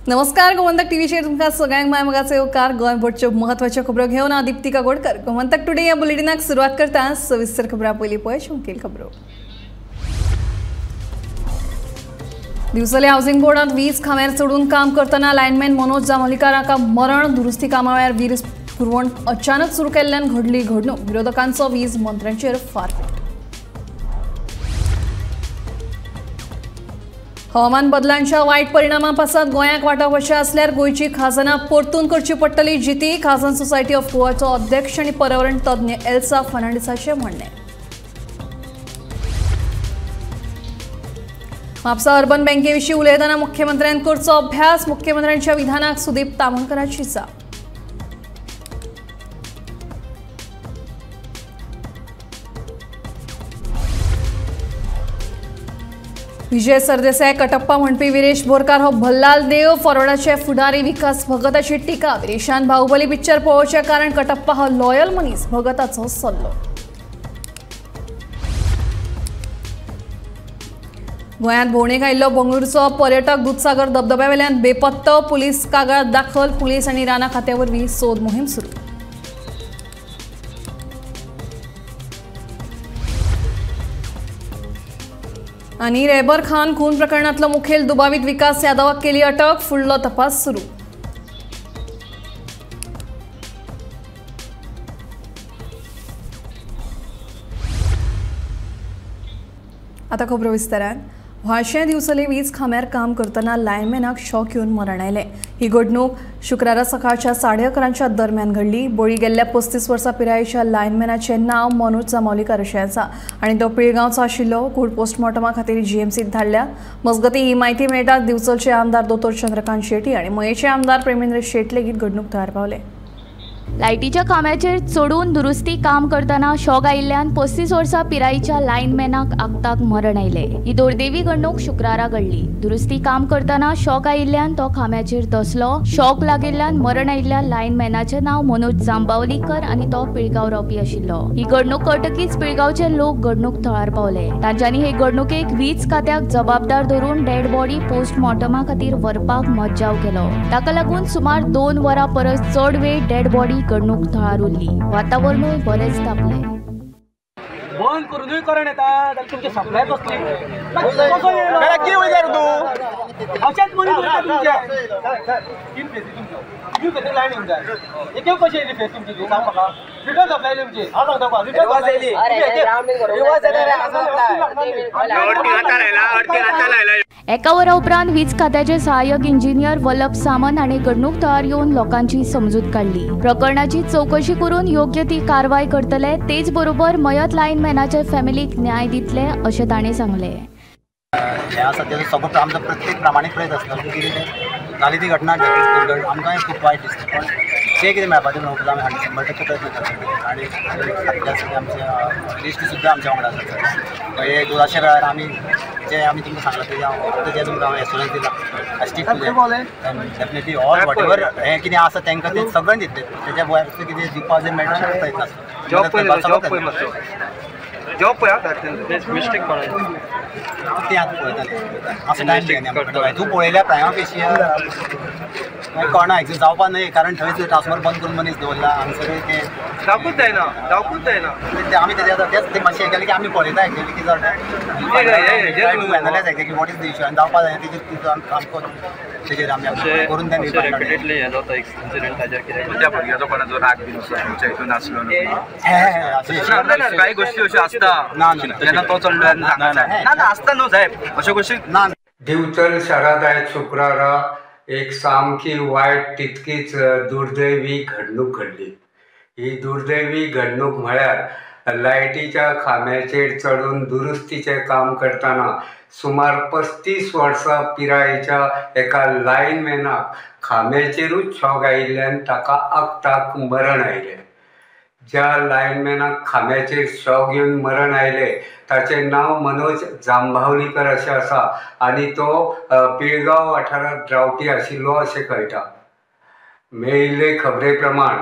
नमस्कार, गोमंतक टीव्हीचेर तुमकां सगळ्यांक माय मोगाचो येवकार. गोंयभरच्यो म्हत्वाच्यो खबरो घेवन हांव दीप्तिका गोडकर. गोमंतक टुडे ह्या बुलेटिनाक सुरवात करता. सविस्तर खबरां पयलीं पळय मुखेल खबरो. दिवचले हावसिंग बोर्डांत वीज खांब्यार चडून काम करतना लायनमॅन मनोज जांभोलीकर हाका मरण. दुरुस्ती कामा वेळार वीज पुरवण अचानक सुरू केल्ल्यान घडली घडणूक. विरोधकांचो वीज मंत्र्यांचेर फारपेट. हवामान बदलांच्या वायट परिणामा पासत गोंयाक वाटावपाचें आसल्यार गोंयची खाजनां परतून करची पडटली जिती. खाजन सोसायटी ऑफ गोवाचो अध्यक्ष आनी पर्यावरण तज्ञ एल्सा फर्नांडीसाचें म्हणणें. म्हापसा अर्बन बँके विशीं उलयतना मुख्यमंत्र्यान करचो अभ्यास. मुख्यमंत्र्यांच्या विधानाक सुदीप तामणकराची जाप. विजय सरदेसाय कटप्पा म्हणपी विरेश बोरकार हो भल्लाल देव. फॉरवर्डाचे फुडारी विकास भगताची टिका. विरेशान बाहुबली पिक्चर पळोवचें कारण कटप्पा हो लॉयल मनीस, भगताचो सल्लो. गोंयांत भोंवडेक आयिल्लो बंगळुरूचो पर्यटक दुदसागर धबधब्यावेल्यान बेपत्तो. पुलीस कागाळ दाखल. पुलीस आनी रानां खात्या वरवीं सोद मोहीम सुरू. आनी रेबर खान खून प्रकरणांतलो मुखेल दुबावीत विकास यादवाक केली अटक. फुडलो तपास सुरू. आता खबरो विस्तारान. व्हाळशें दिवचले वीज खांब्यार काम करतना लायनमॅनाक शॉक येवन मरण आयलें. ही घडणूक शुक्रारा सकाळच्या 11:30 दरम्यान घडली. बळी गेल्ल्या 35 वर्सां पिरायेच्या लायनमॅनाचें नांव मनोज जांभोलीकर अशें आसा आनी तो पिळगांवचो आशिल्लो. कूड पोस्टमॉर्टमा खातीर जीएमसीत धाडल्या. मजगतीं ही म्हायती मेळटात दिवचलचे आमदार दोतोर चंद्रकांत शेट्टी आनी मयेचे आमदार प्रेमेंद्र शेट लेगीत घडणूक थळार पावले. लायटीच्या खांब्याचेर चडून दुरुस्ती काम करतना शॉक आयिल्ल्यान 35 वर्सां पिरायेच्या लायनमॅनाक आक्ताक मरण आयलें. ही दुर्दैवी घडणूक शुक्रारा घडली. दुरुस्ती काम करतना शॉक आयिल्ल्यान तो खांब्याचेर दसलो. शॉक लागिल्ल्यान मरण आयिल्ल्या लायनमॅनाचें नांव मनोज जांबावलीकर आनी तो पिळगांव रावपी आशिल्लो. ही घडणूक कळटकीच पिळगांवचे लोक घडणूक थळार पावले. तांच्यांनी हे घडणुकेक वीज खात्याक जबाबदार धरून डेड बॉडी पोस्टमॉर्टमा खातीर व्हरपाक मज्जाव केलो. ताका लागून सुमार 2 वरां परस चड वेळ डेड बॉडी घडणूक थळार उरली. वातावरणूय बरेंच तापलें. बंद करूनय करंट येता जाल्यार तुमची सप्लाय कसली? कसो येयलो? कितें वयता रे तूं? अशेंच मनीस वयता तुमचे. तीन फेसी तुमच्यो, तीन फेसी लायन येवंक जाय. एक एक कशी येयली फेस तुमची ती सांग म्हाका. रिटर्न सप्लाय येयली तुमची. हांव सांगता तुका रिटर्न. एका वरा उपरांत वीज खात्याचे सहाय्यक इंजिनियर वल्लभ सामंत हांणी घडणूक थळार येवन लोकांची समजूत काडली. प्रकरणाची चवकशी करून योग्य ती कारवाय करतले, तेच बरोबर मयत लायनमॅनाच्या फॅमिलीक न्याय दितले अशें ताणें सांगलें. हें आसा तेजो सगळो आमचो प्रत्येक प्रामाणीक प्रयत्न आसता. कितें जाली ती घटना आमकांय खूब वायट दिसता, पूण जें कितें मेळपाचें न्हू आमी 100% प्रयत्न करता. आनी सगळे आमचे लिस्ट सुद्दां आमच्या वांगडा आसा. हे दुराशे वेळार आमी जे आमी तुमकां सांगलां तेजें हांव जें तुमकां हांव एश्योरन्स दिलां stick to definitely all whatever हें कितें आसा तांकां तें सगळें दितलें. तेज्या भायर कितें दिवपाक जर मेळटा प्रयत्न आसता. जॉब पळय मिस्टेक तें आतां पळयतालें असो टायम घेना. तूं पळयल्या प्रायमा फेशिया मागीर कळना एक्झिस्ट जावपा न्हय, कारण थंय ट्रान्सफॉर्मर बंद करून मनीस दवरला हांगसरूय तें जावकूच जायना, जावकूच जायना. ते आमी तेजें आतां तेंच तें मातशें हें केलें की आमी पळयता एक्झॅक्टली कितें जाता, analyse exactly what is the issue आनी जावपा जायना तेजेर आमी काम करून तेजेर आमी करून तें हें जाता इन्सिडंट ताजेर कितें त्या भुरग्याचो कोणाचो राग बीन असो तुमच्या हितून आसलो न्हू? कांय गोश्टी अश्यो आसता जेन्ना तो चडलो ना ना आसता न्हू साहेब अश्यो गोश्टी ना. दिवचल शारांत आयज शुक्रारा एक सामकी वायट तितकीच दुर्दैवी घडणूक घडली. ही दुर्दैवी घडणूक म्हळ्यार लायटीच्या खांब्याचेर चडून दुरुस्तीचें काम करतना सुमार 35 वर्सां पिरायेच्या एका लायनमॅनाक खांब्याचेरूच शॉक आयिल्ल्यान ताका आक्ताक मरण आयलें. ज्या लायनमॅनाक खांब्याचेर शॉक येवन मरण आयलें ताचें नांव मनोज जांबावलीकर अशें आसा आनी तो पिळगांव वाठारांत रावपी आशिल्लो अशें कळटा. मेळिल्ले खबरे प्रमाण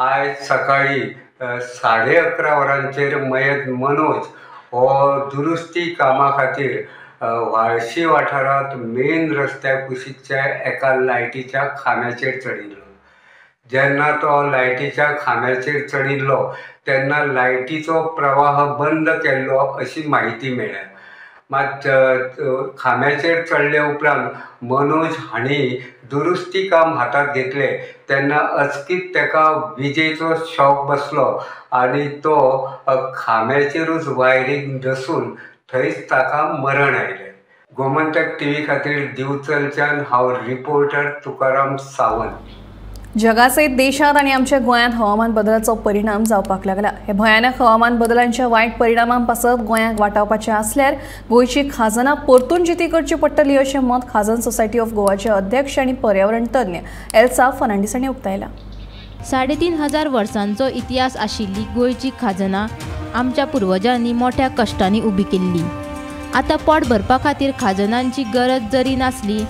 आयज सकाळीं 11:30 वरांचेर मयत मनोज हो दुरुस्ती कामा खातीर व्हाळशी वाठारांत मेन रस्त्या कुशीकच्या एका लायटीच्या खांब्याचेर चडिल्लो. जेन्ना तो लायटीच्या खांब्याचेर चडिल्लो तेन्ना लायटीचो प्रवाह बंद केल्लो अशी म्हायती मेळ्ळ्या. मात खांब्याचेर चडले उपरांत मनोज हांणी दुरुस्ती काम हातांत घेतले तेन्ना अचकीत ताका विजेचो शॉक बसलो आनी तो खांब्याचेरूच वायरीक दसून थंयच ताका मरण आयलें. गोमंतक टीव्ही खातीर दिवचलच्यान हांव रिपोर्टर तुकाराम सावंत. जगासहित देशात आणि आमच्या गोंयांत हवामान बदलाचो परिणाम जावपाक लागला. हे भयानक हवामान बदलांच्या वायट परिणामां पासत गोंयांक वाटावपाचें आसल्यार गोंयची खाजनां परतून जिती करची पडटली अशें मत खाजन सोसायटी ऑफ गोवाचे अध्यक्ष आणि पर्यावरण तज्ञ एल्सा फर्नांडीस हांणी उक्तायलां. 3500 वर्सांचो इतिहास आशिल्ली गोंयची खाजनां आमच्या पुर्वजांनी मोठ्या कश्टांनी उबी केल्ली. आतां पोट भरपा खातीर खाजनांची गरज जरी नासली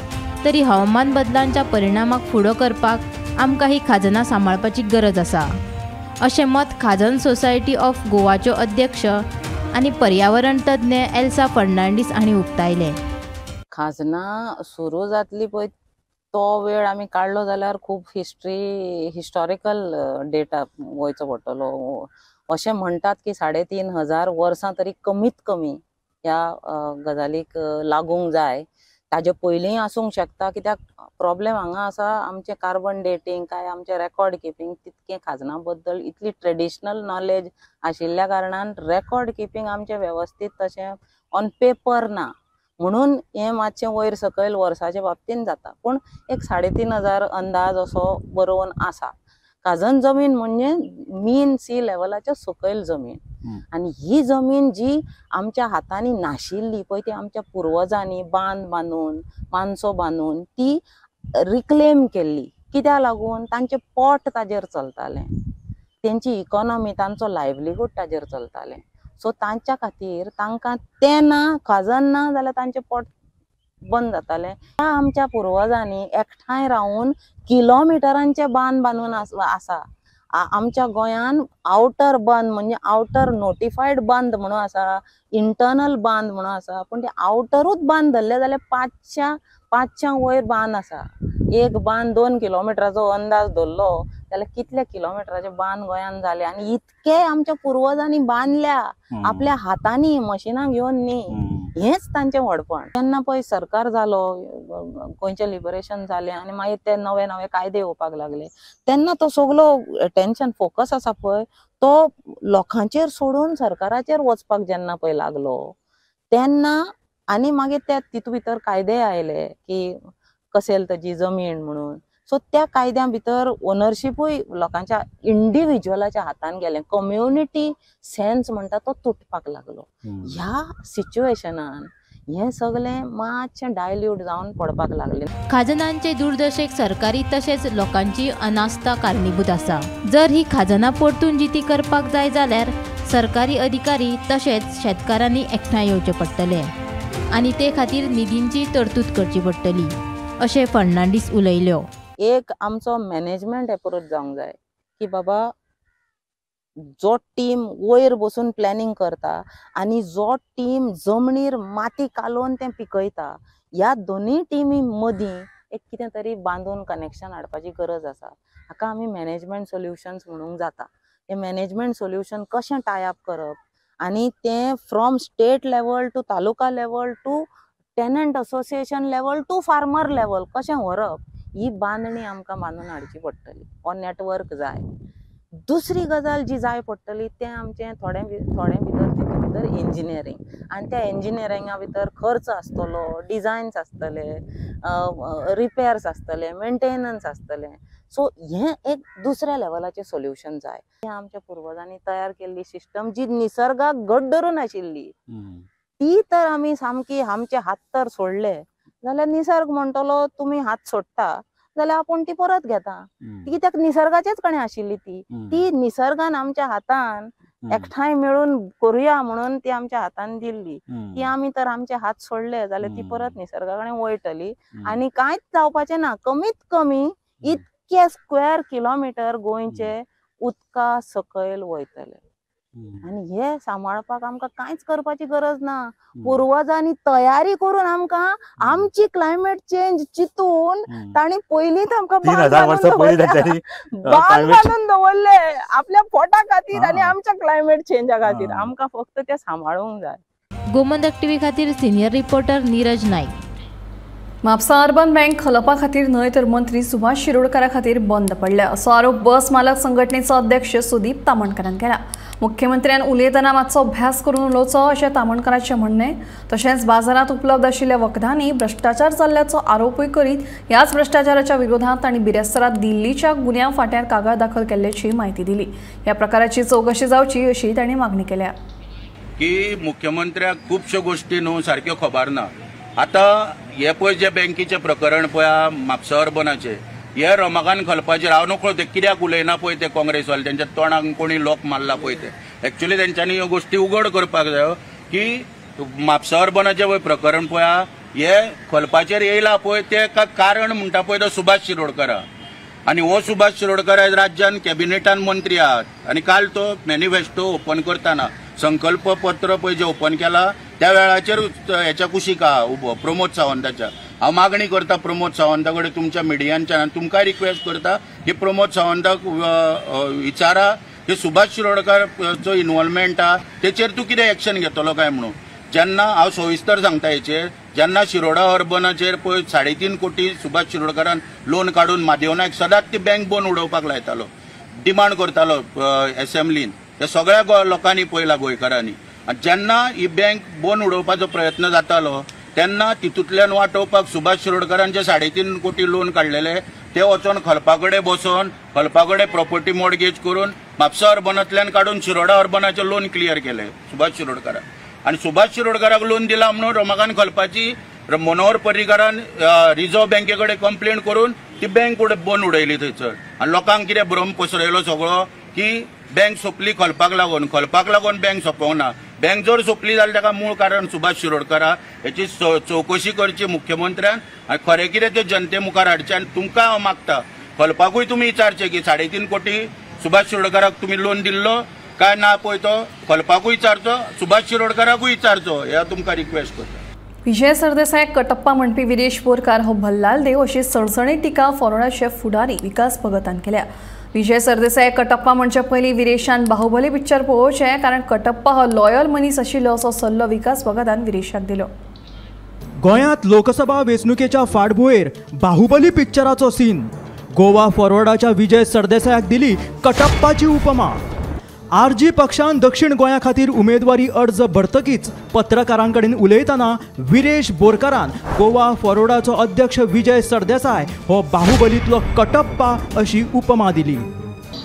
तरी हवामान बदलांच्या परिणामाक फुडो करपाक आमकां ही खाजनां सांबाळपाची गरज आसा अशें मत खाजन सोसायटी ऑफ गोवाच्यो अध्यक्ष आनी पर्यावरण तज्ञ एल्सा फर्नांडीस हांणी उक्तायलें. खाजनां सुरू जातली पळय तो वेळ आमी काडलो जाल्यार खूब हिस्टॉरिकल डेटा वयचो पडटलो. अशें म्हणटात की 3500 वर्सां तरी कमीत कमी ह्या गजालीक लागूंक जाय. ताजे पयलींय आसूंक शकता, कित्याक प्रॉब्लेम हांगा आसा आमचें कार्बन डेटींग काय आमचें रेकॉर्ड किपींग तितकें खाजनां बद्दल इतली ट्रेडिशनल नॉलेज आशिल्ल्या कारणान रेकॉर्ड किपींग आमचें वेवस्थीत तशें ऑन पेपर ना, म्हणून हें मातशें वयर सकयल वर्साच्या बाबतीन जाता. पूण एक 3500 अंदाज असो बरोवन आसा. खाजन जमीन म्हणजे मीन सी लेवलाच्या सकयल जमीन आनी ही जमीन जी आमच्या हातांनी नाशिल्ली पळय ती आमच्या पुर्वजांनी बांद बांदून मानसो बांदून ती रिक्लेम केल्ली. कित्याक लागून तांचें पोट ताजेर चलतालें, तेंची इकॉनॉमी तांचो लायवलीहूड ताजेर चलतालें. सो तांच्या खातीर तांकां तें ना खाजन ना जाल्यार तांचें पोट बंद जातालें. आमच्या पुर्वजांनी एकठांय रावन किलोमिटरांचे बांद बांदून आसा. आमच्या गोंयान आवटर बांद म्हणजे आवटर नोटिफायड बांद म्हणून आसा, इंटर्नल बांद म्हणून आसा, पूण ते आवटरूच बांद धरले जाल्यार 500 वयर बांद आसा. एक बांद 2 किलोमिटराचो अंदाज धरलो जाल्यार कितले किलोमिटराचे बांद गोंयान जाले आनी इतके आमच्या पुर्वजांनी बांदल्या आपल्या हातांनी, मशिनां घेवन न्ही. हेंच तांचें व्हडपण. तेन्ना पळय सरकार जालो, गोंयचें लिबरेशन जालें आनी मागीर ते नवे नवे कायदे येवपाक लागले तेन्ना तो सगलो अटेन्शन फोकस आसा पळय तो लोकांचेर सोडून सरकाराचेर वचपाक जेन्ना पळय लागलो तेन्ना आनी मागीर त्या तितू भितर कायदे आयले की कसेल ताजी जमीन म्हणून. सो त्या कायद्या भितर ओनरशिपूय लोकांच्या इंडिविज्युअलाच्या हातान गेलें, कम्युनिटी सेन्स म्हणटा तो तुटपाक लागलो. ह्या सिच्युएशनान हें सगळें मातशें डायल्यूट जावन पडपाक लागलें. खाजनांचे दुर्दशेक सरकारी तशेंच लोकांची अनास्था कारणीभूत आसा. जर ही खाजनां परतून जिती करपाक जाय जाल्यार सरकारी अधिकारी तशेंच शेतकारांनी एकठांय येवचें पडटलें आनी ते खातीर निधींची तरतूद करची पडटली अशें फर्नांडीस उलयल्यो. एक आमचो मॅनेजमेंट एप्रोच जावंक जाय की बाबा जो टीम वयर बसून प्लॅनिंग करता आनी जो टीम जमनीर माती कालोवन तें पिकयता ह्या दोनूय टिमी मदीं एक कितें तरी बांदून कनेक्शन हाडपाची गरज आसा. हाका आमी मॅनेजमेंट सोल्युशन्स म्हणूंक जाता. हें मॅनेजमेंट सोल्युशन कशें टाय अप करप आनी तें from state level to taluka level to tenant association level to farmer level कशें व्हरप ही बांदणी आमकां बांदून हाडची पडटली. हो नेटवर्क जाय. दुसरी गजाल जी जाय पडटली तें आमचें थोडे भितर तितून भितर इंजिनियरींग आनी त्या इंजिनियरिंगा भितर खर्च आसतलो, डिजायन्स आसतले, रिपेर्स आसतले, मेंटेनन्स आसतलें. सो हें एक दुसऱ्या लेवलाचें सोल्युशन जाय. हें आमच्या पुर्वजांनी तयार केल्ली सिस्टम जी निसर्गाक घट धरून आशिल्ली ती तर आमी सामकी आमचे हात तर सोडले जाल्यार निसर्ग म्हणटलो तुमी हात सोडटा जाल्यार आपूण ती परत घेता. ती कित्याक निसर्गाचेच कडेन आशिल्ली ती ती निसर्गान आमच्या हातान एकठांय मेळून करुया म्हणून ती आमच्या हातान दिल्ली. ती आमी तर आमचे हात सोडले जाल्यार ती परत निसर्गा कडेन वयतली आनी कांयच जावपाचें ना. कमीत कमी इतके स्क्वेअर किलोमिटर गोंयचे उदका सकयल वयतले. आनी हे सांबाळपाक आमकां कांयच करपाची गरज ना. पुर्वजांनी तयारी करून आमकां आमची क्लायमेट चेंज चिंतून तांणी पयलींच आमकां 3000 वर्सां पयलीं बांद घालून दवरले आपल्या पोटा खातीर आनी आमच्या क्लायमेट चेंजा खातीर. आमकां फक्त ते सांबाळूंक जाय. गोमंतक टीव्ही खातीर senior reporter Neeraj Naik. Mapusa urban bank खलपा खातीर न्हय तर मंत्री सुभाष शिरोडकारा खातीर बंद पडल्या असो आरोप बस मालक संघटनेचो अध्यक्ष सुदीप तामणकरान केला. मुख्यमंत्र्यान उलयतना मातसो अभ्यास करून उलोवचो अशें तामणकराचें म्हणणें. तशेंच बाजारांत उपलब्ध आशिल्ल्या वखदांनी भ्रश्टाचार जाल्ल्याचो आरोपूय करीत ह्याच भ्रश्टाचाराच्या विरोधांत तांणी बिरेस्तारा दिल्लीच्या गुन्यांव फांट्यार कागाळ दाखल केल्ल्याची म्हायती दिली. ह्या प्रकाराची चवकशी जावची अशी तांणी मागणी केल्या. की मुख्यमंत्र्याक खुबश्यो गोष्टी न्हू सारक्यो खबर ना. आतां हे पळय जे बँकेचें प्रकरण पळय म्हापसा अर्बनाचें, हे रमाकांत खलपाचेर हांव नकळो ते कित्याक उलयना पळय ते काँग्रेसवाले, तेंच्या तोंडाक कोणी लोक मारला पळय ते. एक्चुअली तेंच्यांनी ह्यो गोष्टी उगड करपाक जायो की म्हापसा अर्बनाचें पळय प्रकरण पळय हे खलपाचेर येयला पळय ते कारण म्हणटा पळय तो सुभाष शिरोडकर. आनी हो सुभाष शिरोडकर आयज राज्यान कॅबिनेटान मंत्री आहात आनी काल तो मॅनिफेस्टो ओपन करतना संकल्प पत्र पळय जे ओपन केला त्या वेळाचेर हेच्या कुशीक आहा उबो प्रमोद सावंताच्या. हांव मागणी करता प्रमोद सावंता कडेन तुमच्या मिडियांच्यान तुमकां रिक्वेस्ट करता की प्रमोद सावंताक विचारा की सुभाष शिरोडकराचो इन्वॉल्वमेंट आहा तेचेर तूं कितें एक्शन घेतलो काय म्हणून. जेन्ना हांव सविस्तर सांगता हेचेर, जेन्ना शिरोडा अर्बनाचेर पळय 3.5 कोटी सुभाष शिरोडकरान लोन काडून माधव नायक सदांच ती बँक बंद उडोवपाक लायतालो, डिमांड करतालो एसेंब्लीन, हे सगळ्या लोकांनी पळयला गोंयकारांनी. आनी जेन्ना ही बँक बंद उडोवपाचो प्रयत्न जातालो तेन्ना तितूंतल्यान वाटोवपाक सुभाष शिरोडकरांचे 3.5 कोटी लोन काडलेले ते वचोन खलपा कडेन बसोन खलपा कडेन प्रॉपर्टी मॉर्गेज करून म्हापसा अर्बनांतल्यान काडून शिरोडा अर्बनाचें लोन क्लियर केलें सुभाष शिरोडकरान. आनी सुभाष शिरोडकराक लोन दिला म्हणून रमाकांत खलपाची मनोहर पर्रीकारान रिझर्व बँके कडेन कंप्लेन करून ती बँक बंद उडयली थंयसर. आनी लोकांक कितें भ्रम पसरयलो सगळो की बँक सोंपली खलपाक लागून, खलपाक लागून बँक सोंपोवंक ना. बँक जर सोंपली जाल्यार ताका मूळ कारण सुभाष शिरोडकर. हेची चवकशी करची मुख्यमंत्र्यान आनी खरें कितें तें जनते मुखार हाडचें. आनी तुमकां हांव मागता खलपाकूय तुमी विचारचें की 3.5 कोटी सुभाष शिरोडकराक तुमी लोन दिल्लो काय ना पळय तो खलपाकूय विचारचो, सुभाष शिरोडकराकूय विचारचो, हे तुमकां रिक्वेस्ट करता. विजय सरदेसाय कटप्पा म्हणपी विरेश बोरकार हो भल्लाल देव अशी सणसणीत टिका फॉरवर्डाचे फुडारी विकास भगतान केल्या. विजय सरदेसाय कटप्पा म्हणचे पयलीं विरेशान बाहुबली पिक्चर पळोवचें कारण कटप्पा हो लॉयल मनीस आशिल्लो असो सल्लो विकास भगतान विरेशाक दिलो. गोंयांत लोकसभा वेंचणुकेच्या फाटभुंयेर बाहुबली पिक्चराचो सीन, गोवा फॉरवर्डाच्या विजय सरदेसायाक दिली कटप्पाची उपमा. आरजी पक्षान दक्षिण गोंया खातीर उमेदवारी अर्ज भरतकीच पत्रकारां कडेन उलयतना विरेश बोरकारान गोवा फॉरवर्डाचो अध्यक्ष विजय सरदेसाय हो बाहुबलीतलो कटप्पा अशी उपमा दिली.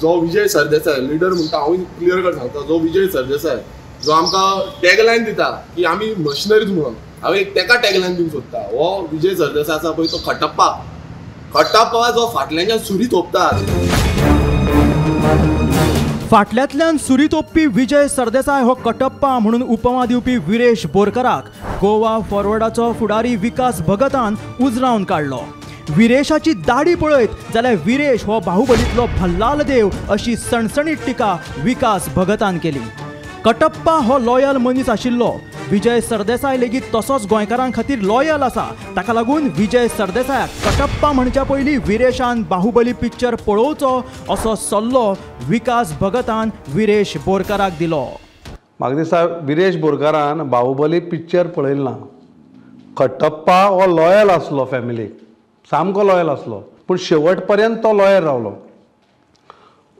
जो विजय सरदेसाय लिडर म्हणटा, हांव क्लियर कट सांगता, जो विजय सरदेसाय जो आमकां टॅगलायन दिता की आमी मशिनरीज म्हणून, हांव एक तेका टॅगलायन दिवंक सोदता. हो विजय सरदेसाय आसा पळय तो खटप्पा, खटप्पा जो फाटल्यान सुरी तोपता. फाटल्यांतल्यान सुरी तोपपी विजय सरदेसाय हो कटप्पा म्हणून उपमा दिवपी विरेश बोरकाराक गोवा फॉरवर्डाचो फुडारी विकास भगतान उजरावन काडलो. विरेशाची दाडी पळयत जाल्यार विरेश हो बाहुबलीतलो भल्लाल देव अशी सणसणीत टिका विकास भगतान केली. कटप्पा हो लॉयल मनीस आशिल्लो, विजय सरदेसाय लेगीत तसोच गोंयकारां खातीर लॉयल आसा. ताका लागून विजय सरदेसायाक कटप्पा म्हणच्या पयलीं विरेशान बाहुबली पिक्चर पळोवचो असो सल्लो विकास भगतान विरेश बोरकाराक दिलो. म्हाका दिसता विरेश बोरकारान बाहुबली पिक्चर पळयलें ना. कटप्पा हो लॉयल आसलो फॅमिलीक, सामको लॉयल आसलो, पूण शेवट पर्यंत तो लॉयल रावलो.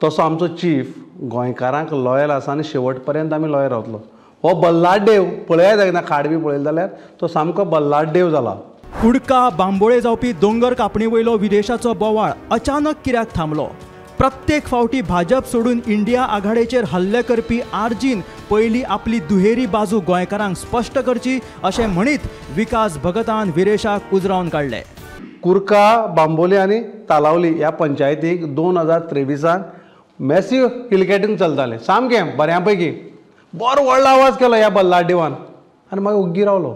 तसो आमचो चीफ गोंयकारांक लॉयल आसा आनी शेवट पर्यंत आमी लॉयल रावतलो. हो बल्लाडदेव पळयात एकदां खाड बी पळयलें जाल्यार तो सामको बल्लाडदेव जाला. कुडका बांबोळे जावपी दोंगर कापणी वयलो विदेशाचो बोवाळ अचानक कित्याक थांबलो? प्रत्येक फावटी भाजप सोडून इंडिया आघाडेचेर हल्ले करपी आरजीन पयली आपली दुहेरी बाजू गोंयकारांक स्पश्ट करची अशें म्हणीत विकास भगतान विरेशाक उजरावन काडले. कुर्का, बांबोली आनी तालावली ह्या पंचायतीक 2023 मॅसिव हिलकॅटिंग चलतालें सामकें बऱ्या पैकी. बरो व्हडलो आवाज केलो ह्या बल्लाडेवान आनी मागीर ओग्गी रावलो.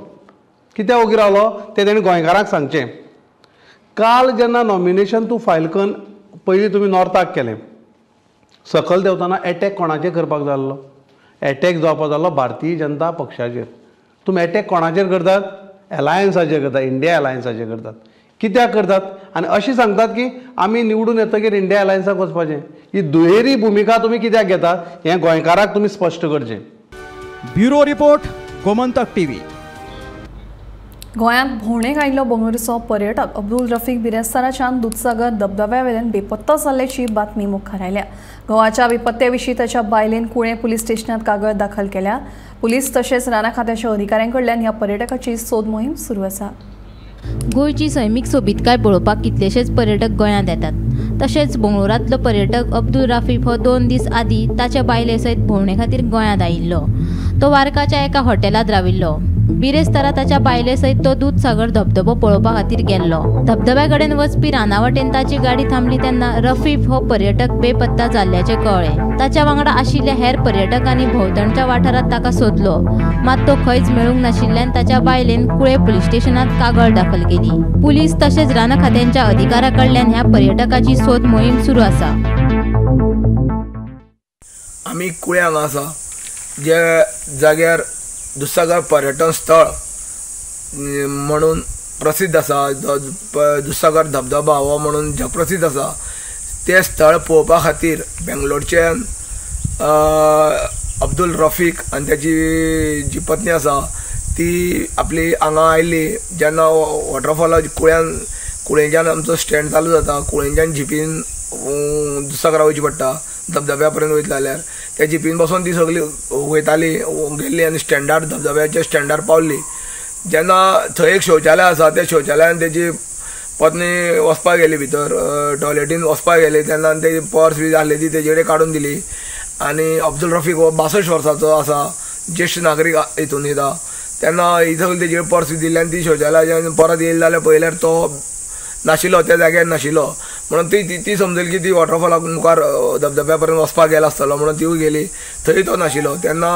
कित्याक ओग्गी रावलो तें तेणें गोंयकारांक सांगचें. काल जेन्ना नॉमिनेशन तूं फायल करून पयलीं तुमी नॉर्थाक केलें, सकयल देंवतना एटॅक कोणाचेर करपाक जाय आसलो? एटॅक जावपा जालो भारतीय जनता पक्षाचेर. तुमी एटॅक कोणाचेर करतात? एलायन्साचेर करतात, इंडिया एलायन्साचेर करतात. कित्याक करतात? आनी अशें सांगतात की आमी निवडून येतकीर इंडिया एलायन्साक वचपाचें. ही दुहेरी भुमिका तुमी कित्याक घेतात हें गोंयकाराक तुमी स्पश्ट करचें. Bureau report, Gomantak TV. गोंयांत भोंवडेक आयिल्लो बंगळुरूचो पर्यटक अब्दुल रफीक बिरेस्ताराच्यान दुदसागर धबधब्या वेल्यान बेपत्ता जाल्ल्याची बातमी मुखार आयल्या. घोवाच्या बेपत्त्या विशीं ताच्या बायलेन कुळें पुलीस स्टेशनांत कागद दाखल केल्या. पुलीस तशेंच राना खात्याच्या अधिकाऱ्यां कडल्यान ह्या पर्यटकाची सोद मोहीम सुरू आसा. गोंयची सैमीक सोबीतकाय पळोवपाक कितलेशेच पर्यटक गोंयांत येतात. तशेंच बंगळुरांतलो पर्यटक अब्दुल रफीक हो 2 दीस आदीं ताच्या बायले सयत भोंवणे खातीर गोंयांत आयिल्लो. तो वार्काच्या एका हॉटेलांत राविल्लो. बिरेस्तारा ताच्या बायले सयत तो दूदसागर धबधबो पळोवपा खातीर गेल्लो. धबधब्या कडेन वचपी राना वटेन ताची गाडी थांबली तेन्ना रफीफ हो पर्यटक बेपत्ता जाल्ल्याचें कळ्ळें. ताच्या वांगडा आशिल्ल्या हेर पर्यटकांनी भोंवतणच्या वाठारांत ताका सोदलो, मात तो खंयच मेळूंक नाशिल्ल्यान ताच्या बायलेन कुळे पुलीस स्टेशनांत कागळ दाखल केली. पुलीस तशेंच रान खात्यांच्या अधिकाऱ्यां कडल्यान ह्या पर्यटकाची सोद मोहीम सुरू आसा. आमी कुळे हांगा आसा, जे जाग्यार दुदसागर पर्यटन स्थळ म्हणून प्रसिद्ध आसा, दुदसागर धबधबा हो म्हणून जगप्रसिद्ध आसा. तें स्थळ पळोवपा खातीर बेंगलोरच्यान अब्दुल रफीक आनी ताची जी पत्नी आसा ती आपली हांगा आयली. जेन्ना वॉटरफॉला कुळ्यान कुळेंच्यान आमचो स्टँड चालू जाता, कुळेंच्यान जिपीन दुदसागरा वयची पडटा धबधब्या पर्यंत वयतले जाल्यार. त्या जिपीन बसून ती सगळी वयताली, गेल्ली आनी स्टँडार धबधब्याच्या स्टँडार पावली. जेन्ना थंय एक शौचालय आसा, त्या शौचालयान तेजी पत्नी वचपाक गेली, भितर टॉयलेटीन वचपाक गेली तेन्ना तेजी पर्स बी आसली ती तेजे कडेन काडून दिली. आनी अब्दुल रफीक हो 62 वर्सांचो आसा, ज्येश्ठ नागरीक हितून येता. तेन्ना ही सगळी तेजे पर्स बी दिली आनी ती शौचालयाच्यान परत येयली जाल्यार पळयल्यार तो नाशिल्लो, त्या जाग्यार नाशिल्लो. म्हणून ती ती समजली की ती वॉटरफॉलाक मुखार धबधब्या पर्यंत वचपाक गेला आसतलो म्हणून तिवूय गेली, थंय तो नाशिल्लो. तेन्ना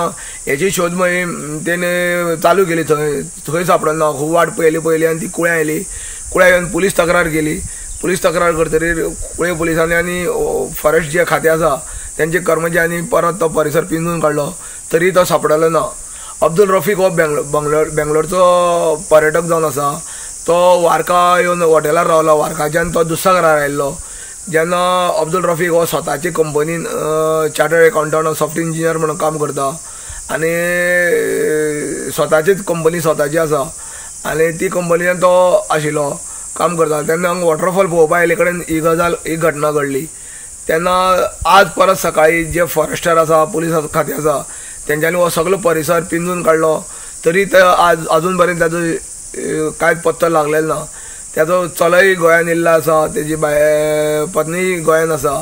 हेची शोध मोहीम तेणे चालू केली, थंय थंय सापडना. खूब वाट पळयली पळयली आनी ती कुळ्यां आयली. कुळ्यां येवन पुलीस तक्रार केली. पुलीस तक्रार करतकीर कुळे पुलिसांनी आनी फॉरेस्ट जे खातें आसा तेंचे कर्मचाऱ्यांनी परत तो परिसर पिंजून काडलो, तरी तो सापडलो ना. अब्दुल रफीक हो बेंगलोरचो पर्यटक जावन आसा. तो वार्का येवन हॉटेलार रावलो, वार्काच्यान तो दुदसागरार आयिल्लो. जेन्ना अब्दुल रफीक हो स्वताचे कंपनीन चार्टर्ड एकाउंटंट सॉफ्ट इंजिनियर म्हणून काम करता आनी स्वताचीच कंपनी स्वताची आसा आनी ती कंपनीन तो आशिल्लो, काम करता. तेन्ना हांगा वॉटरफॉल पळोवपा आयिल्ले कडेन ही गजाल, ही घटना घडली. तेन्ना आज परत सकाळी जे फॉरेस्टर आसा, पुलीस खातें आसा, तेंच्यांनी हो सगळो परिसर पिंजून काडलो, तरी ते आज अजून पर्यंत ताजो कांयच पत्तो लागलेलो ना. ताजो चलोय गोंयान येयल्लो आसा, तेजी पत्नी गोंयान आसा.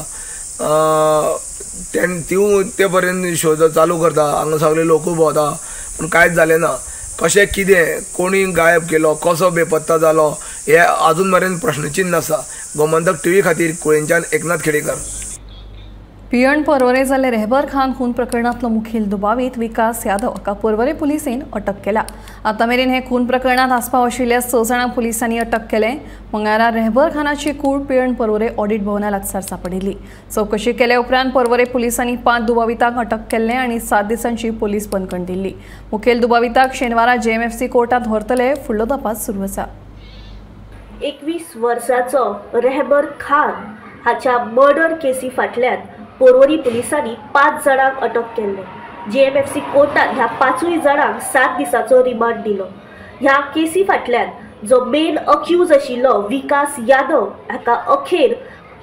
तिवूय ते पर्यंत शोध चालू करता, हांगा सगळे लोकूय भोंवता, पूण कांयच जालें ना. कशें कितें कोणी गायब केलो, कसो बेपत्ता जालो, हें अजून मेरेन प्रश्नचिन्न आसा. गोमंतक टीव्ही खातीर कुळेंच्यान एकनाथ खेडेकर. पियण पर्वरे जाल्ले रेहबर खान खून प्रकरणांतलो मुखेल दुबावीत विकास यादव हाका पर्वरे पुलिसेन अटक केला. आतां मेरेन हे खून प्रकरणांत आस्पाव आशिल्ल्या 6 जाणांक पुलिसांनी अटक केले. मंगळारा रेहबर खानाची कूड पियण पर्वरे ऑडिट भवना लागसार सांपडिल्ली. चवकशी केले उपरांत पर्वरे पुलिसांनी 5 दुबावितांक अटक केल्ले आनी 7 दिसांची पुलीस बंदखण दिल्ली. मुखेल दुबाविताक शेनवारा जेएमएफसी कोर्टांत व्हरतले. फुडलो तपास सुरू आसा. 21 वर्साचो रेहबर खान हाच्या मर्डर केसी फाटल्यान पोरवरी पुलिसांनी 5 जाणांक अटक केल्ले. जेएमएफसी कोर्टान ह्या 5 जाणांक 7 दिसाचो रिमांड दिलो. ह्या केसी फाटल्यान जो मेन अक्यूज आशिल्लो विकास यादव हाका अखेर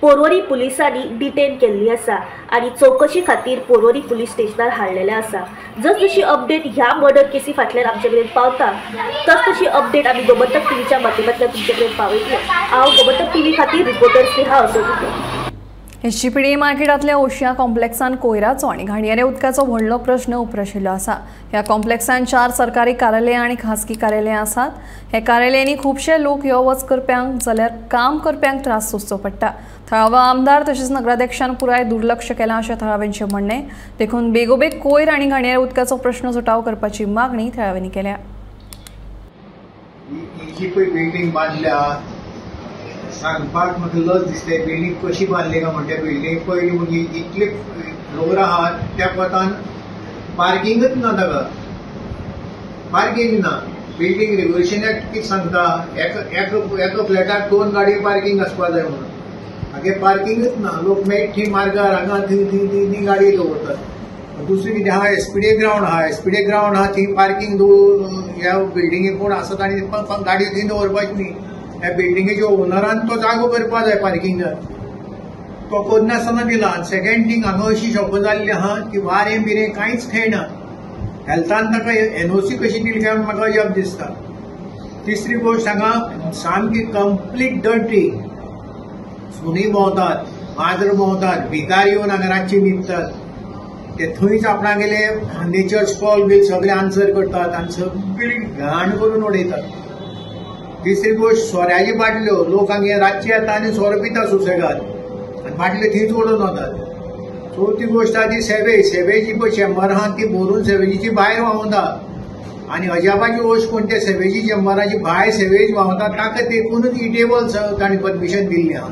पोरवरी पुलिसांनी डिटेन केल्ली आसा आनी चवकशी खातीर पोरवरी पुलीस स्टेशनार हाडलेलें आसा. जसजशी अपडेट ह्या मर्डर केसी फाटल्यान आमचे कडेन पावता तस तशी अपडेट आमी गोमंतक टीव्हीच्या माध्यमांतल्यान तुमचे कडेन पावयतले. हांव गोमंतक टीव्ही खातीर रिपोर्टर स्नेहा असोदितो. एसजीपीडी मार्केटांतल्या ओशिया कॉम्प्लेक्सान कोयराचो आनी घाणयाऱ्या उदकाचो व्हडलो प्रश्न उप्राशिल्लो आसा. ह्या कॉम्प्लेक्सान 4 सरकारी कार्यालयां आनी खासगी कार्यालयां आसात. हे कार्यालयांनी खुबशे लोक यो वच करप्यांक जाल्यार काम करप्यांक त्रास सोंसचो पडटा. थळाव्या आमदार तशेंच नगराध्यक्षान पुराय दुर्लक्ष केलां अशें थळाव्यांचें म्हणणें. देखून बेगोबेग कोयर आनी घाणयाऱ्या उदकाचो प्रश्न सुटावो करपाची मागणी थळाव्यांनी केल्या. ही जी पळय बिल्डींग बांदल्या सांगपाक म्हाका लज दिसता. बिल्डींग कशी बांदली काय म्हणटा, बिल्डींग पयली म्हणजे इतले फ्लोर आहात त्या कोतान पार्किंगच ना ताका, पार्किंग ना. बिल्डींग रेग्युलेशन एक्ट कितें सांगता, एका फ्लॅटाक 2 गाडयो पार्किंग आसपा जाय म्हणून. हागे पार्किंगच ना, लोक मेळटी मार्गार हांगा थंय थंय थंय थंय गाडी दवरतात. दुसरें कितें आहा, एसपीडी ग्रावंड आहा, एसपीडी ग्रावंड आहा थंय पार्किंग ह्या बिल्डिंगे कोण आसा तांणी गाडयो थंय दवरपाची न्ही. ह्या बिल्डिंगेच्या ओनरान तो जागो करपा जाय पार्किंगाक, तो करनासतना दिला. आनी सेकेंड थींग, हांगा अशी शॉपां जाल्ली आहा की वारें बिरें कांयच खेळना. हेल्थान ताका एनओसी कशी दिली काय म्हाका अजाप दिसता. तिसरी गोश्ट, हांगा सामकी कंप्लीट डर्टी, सुणी भोंवतात, माजर भोंवतात, भिकार येवन हांगा रातचे न्हिदतात. ते थंयच आपणागेले नेचर्स कॉल बील सगळे आन्सर करतात आनी सगळी घाण करून उडयतात. तिसरी गोश्ट, सोऱ्याची बाटल्यो, लोक हांगा रातचे येता आनी सोरो पिता सुसेगाद आनी बाटल्यो थंयच उडोवन वतात. चवथी गोश्ट आहा ती सेवेज, सेवेजी पळय चेंबर आहा ती भरून सेवेजीची भायर व्हांवता. आनी अजापाची गोश्ट कोण ते सेवेजी चेंबराची भायर सेवेज व्हांवता ताका तेकूनच इटेबल तांणी परमिशन दिल्ली आहा.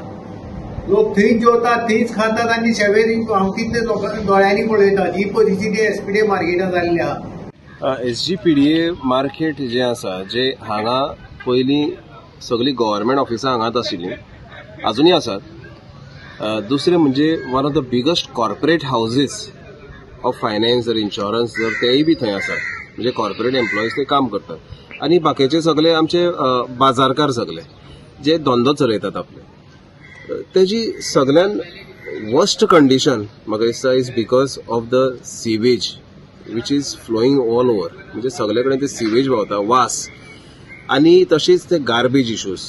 लोक थंयच जेवतात, थंयच खातात आनी सेवेज व्हांवतीत ते लोकांक दोळ्यांनी पळयतात. ही परिस्थिती एसपीडी मार्केटान जाल्ली आहा. एसजीपीडीए मार्केट जें आसा, जे हांगा पयलीं सगळीं गव्हर्मेंट ऑफिसां हांगाच आशिल्लीं, आजुनूय आसात. दुसरें म्हणजे one of the biggest corporate houses of finance जर इन्शुरन्स जर तेय बी थंय आसात, म्हणजे कॉर्पोरेट एम्प्लॉईज थंय काम करतात. आनी बाकीचे सगळे आमचे बाजारकार सगळे जे धंदो चलयतात आपले, तेजी सगळ्यान वर्स्ट कंडिशन म्हाका दिसता is because of the sewage which is flowing all over. म्हणजे सगळे कडेन ते सिवेज व्हांवता, वास, आनी तशीच ते गार्बेज इश्यूज,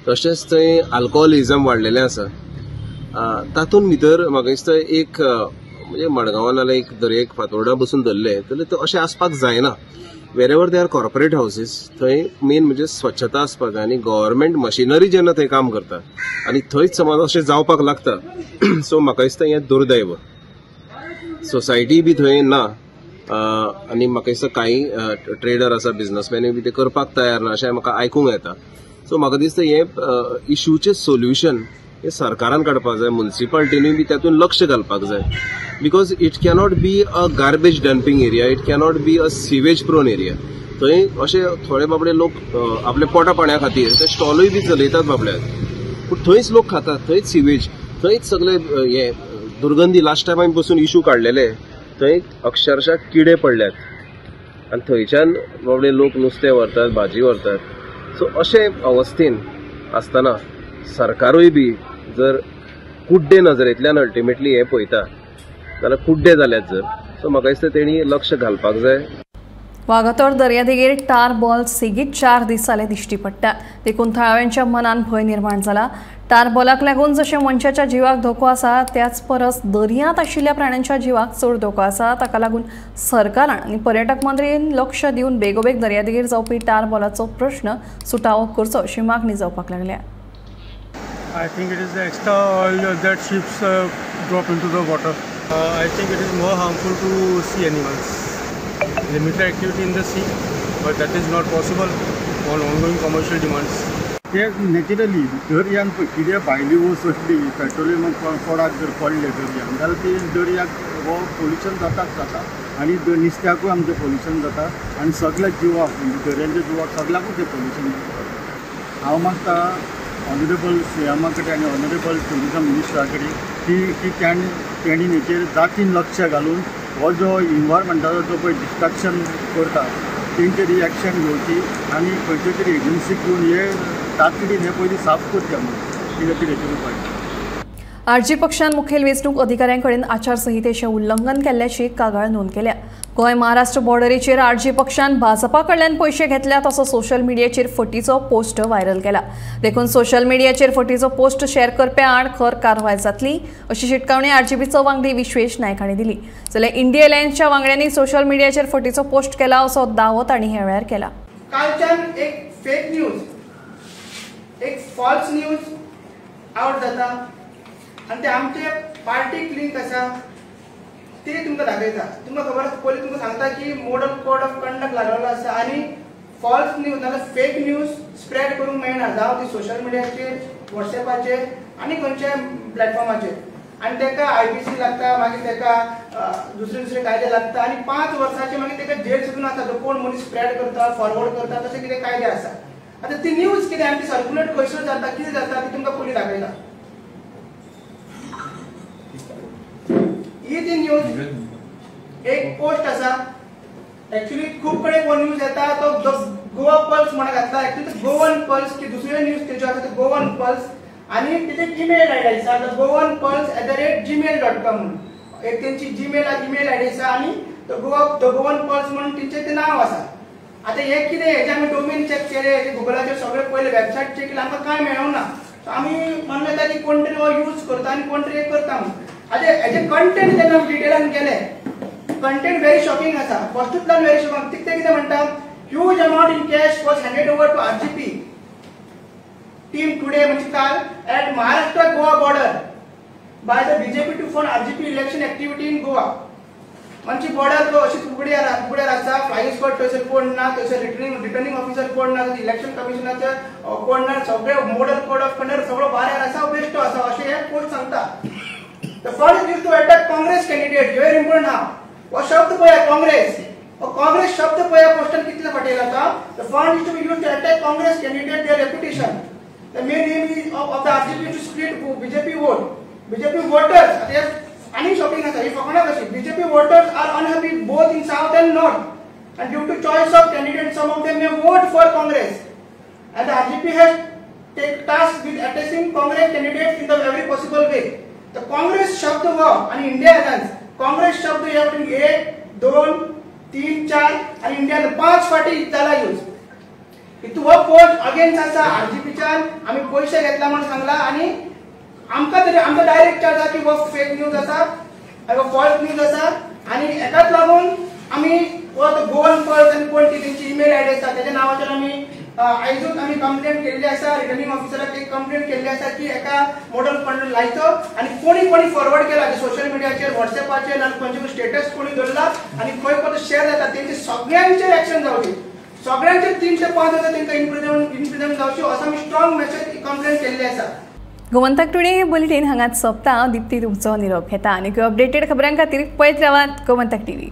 तशेंच थंय अल्कोहोलिझम वाडलेलें आसा. तातूंत भितर म्हाका दिसता एक म्हणजे मडगांवां नाल्यार एक दर्येक फातोर्डा बसून धरलें जाल्यार तें अशें आसपाक जायना. Wherever they are corporate houses थंय मेन म्हणजे स्वच्छता आसपाक जाय आनी गव्हर्मेंट मशिनरी जेन्ना थंय काम करता आनी थंयच समज अशें जावपाक लागता, सो म्हाका दिसता हें दुर्दैव. सोसायटी बी थंय ना आनी म्हाका दिसता कांय ट्रेडर आसा, बिजनसमॅनूय बी ते करपाक तयार ना अशें म्हाका आयकूंक येता. सो म्हाका दिसता हें इश्यूचें सोल्युशन हे सरकारान काडपाक जाय, मुन्सिपालिटीनूय बी तातूंत लक्ष घालपाक जाय. Because it cannot be a garbage dumping area, it cannot be a sewage prone area. थंय अशे थोडे बाबडे लोक आपल्या पोटा पाण्या खातीर ते स्टॉलूय बी चलयतात बाबड्याक, पूण थंयच लोक खातात, थंयच सिवेज, थंयच सगळे हे दुर्गंधी. लास्ट टायम आमी बसून इशू काडलेले, थंय अक्षरशः किडे पडल्यात आनी थंयच्यान बाबडे लोक नुस्तें व्हरतात, भाजी व्हरतात. सो अशे अवस्थेन आसतना सरकारूय बी जर कुड्डे नजरेंतल्यान अल्टिमेटली हें पळयता जाल्यार कुड्डे जाल्यात जर, सो म्हाका दिसता तेणी लक्ष घालपाक जाय. वागातोर दर्यादेगेर टार बॉल सेगीत 4 दीस जाले दिश्टी पडटा, देखून थळाव्यांच्या मनान भंय निर्माण जाला. टार बॉलाक लागून जशें मनशाच्या जिवाक धोको आसा त्याच परस दर्यांत आशिल्ल्या प्राण्यांच्या जिवाक चड धोको आसा. ताका लागून सरकारान आनी पर्यटक मंत्रीन लक्ष दिवन बेगोबेग दर्यादेगेर जावपी टार बॉलाचो प्रश्न सुटावो करचो अशी मागणी जावपाक लागल्या. I think it is the extra oil that ships drop into the water. I think it is more harmful to sea animals. Limited activity in the sea, but that is not possible on ongoing commercial demands. ते naturally दर्यान पळय कितें भायली वस्त असली petroleum product जर पडले दर्यान जाल्यार ते दर्याक हो पोल्युशन जाताच जाता आनी नुस्त्याकूय आमचें पोल्युशन जाता आनी सगल्या जिवाक म्हणजे दर्यांच्या जिवाक सगल्याकूच तें पोल्युशन जाता. हांव मागता ऑनरेबल सीएमा कडेन आनी ऑनरेबल ट्युरिजम मिनिस्टरा कडेन की तेणी हेचेर जातीन लक्ष घालून हो जो इनवायरमेंटाचो जो पळय डिस्ट्रक्शन करता तेंचेर एक्शन घेवची आनी खंयचे तरी एजन्सीक घेवन हे तातडीन हे पयलीं साफ करचें म्हणून कितें तरी हेचेर उपाय. आरजी पक्षान मुखेल वेंचणूक अधिकाऱ्यांकडेन आचारसंहितेचें उल्लंघन केल्ल्याची कागाळ नोंद केल्या. गोंय महाराष्ट्र बॉर्डरीचेर आरजी पक्षान भाजपा कडल्यान पयशे घेतल्यात असो सोशल मिडियाचेर फटीचो पोस्ट व्हायरल केला. देखून सोशल मिडियाचेर फटीचो पोस्ट शेअर करप्या आड खर कारवाय जातली अशी शिटकावणी आरजीपीचो वांगडी विश्वेश नायक हांणी दिली. जाल्यार इंडिया अलायन्सच्या वांगड्यांनी सोशल मिडियाचेर फटीचो पोस्ट केला असो दावो तांणी ह्या वेळार केला. कालच्यान एक फेक न्यूज, एक फॉल्स न्यूज आवट जाता आनी ते आमचे पार्टीक लिंक आसा ते तुमकां दाखयता. तुमकां खबर आसा, पयलीं तुमकां सांगता की मॉडल कोड ऑफ कंडक्ट लागलेलो आसा आनी फॉल्स न्यूज नाल्यार फेक न्यूज स्प्रेड करूंक मेळना, जावं ती सोशल मिडियाचेर, वॉट्सएपाचेर आनी खंयच्याय प्लॅटफॉर्माचेर. आनी ताका IPC लागता, मागीर ताका दुसरे दुसरे कायदे लागता आनी 5 वर्साचे मागीर ताका जेल सुद्दां आसा. जो कोण मनीस स्प्रेड करता, फॉरवर्ड करता, तशें कितें कायदे आसा. आतां ती न्यूज कितें आनी ती सर्क्युलेट खंयसर जाता, कितें जाता ती तुमकां पयलीं दाखयता. ही ती न्यूज एक पोस्ट आसा. एक्चुअली खूब कडेन हो न्यूज येता तो गोवा पल्स म्हणून घातला. एक्चुअली गोवन पल्स की दुसरे न्यूज तेज्यो आसा ते गोवन पल्स आनी तेजे ईमेल आयडी आसा the Goan pulse @gmail.com म्हणून एक तेंची जीमेल ईमेल आयडी आसा आनी the Goan pulse म्हणून तेंचें तें नांव आसा. आतां हें कितें हेजें आमी डोमेन चॅक केलें, गुगलाचेर सगळें पयलें वेबसायट चॅक केलें, आमकां कांय मेळूंक ना. सो आमी म्हणलें येता की कोण तरी हो यूज करता आनी कोण तरी करता म्हणून. आतां हेजें कंटेंट जेन्ना आमी डिटेलान गेले, कंटेंट वेरी शॉकिंग आसा. फर्स्टूतल्यान वेरी शॉकिंग. ते कितें म्हणटा, huge amount in cash was handed over to RGP team today म्हणजे काल at Maharashtra Goa border by the BJP to fund RGP election activity in Goa. म्हणजे बॉर्डर अशीच उगड्यार आसा, flying squad थंयसर कोण ना, थंयसर रिटर्निंग ऑफिसर कोण ना, इलेक्शन कमिशनाचे कोण ना, सगळे मॉडल कोड ऑफ कंडक्ट सगळो बाऱ्यार आसा, बेश्टो आसा अशें हे पोस्ट सांगता. The fund is used to attack Congress candidate. Very important हा हो शब्द पळया, काँग्रेस, हो काँग्रेस शब्द पळया पोस्टान कितले फाटी येयला. The fund is to be used to attack Congress candidate, their reputation. The main aim is of the RGP to split BJP vote. BJP voters आनी शॉकिंग आसा ही फकाणां कशी. BJP voters are unhappy both in south and north and due to choice of candidate some of them may vote for Congress and the RGP has take task with attacking Congress candidate in the every possible way. तर काँग्रेस शब्द हो आनी India alliance, Congress शब्द ह्या वटेन 1 2 3 4 आनी इंडियान 5 फाटी जाला यूज. हितून हो पोस्ट अगेन्स्ट आसा आरजीपीच्यान आमी पयशे घेतला म्हणून सांगला आनी आमकां तरी आमकां डायरेक्ट चार्ज आसा की हो फेक न्यूज आसा, हो फॉल्स न्यूज आसा आनी हेकाच लागून आमी हो गोवन पल्स आनी कोण ती तेंची ईमेल आयडी आसा तेच्या नांवाचेर आमी आयजूच आमी कंप्लेंट केल्ली आसा. रिटर्निंग ऑफिसराक एक कंप्लेंट केल्ली आसा की एका मॉडल फंड लायचो आनी कोणी कोणी फॉरवर्ड केला सोशल मिडियाचेर, व्हॉट्सएपाचेर आनी खंयचे स्टेटस कोणी दवरला आनी खंय खंय शेअर जाता तेंचे सगळ्यांचेर एक्शन जावची, सगळ्यांचेर 3 ते 5 वर्सां तेंकां इम्प्रिजन जावची असो आमी स्ट्रॉंग मेसेज कंप्लेंट केल्ली आसा. गोमंतक टुडे हे बुलेटीन हांगाच सोंपता. हांव दिप्ती तुमचो निरोप घेता आनी अपडेटेड खबरां खातीर पळयत रावात गोमंतक टीव्ही.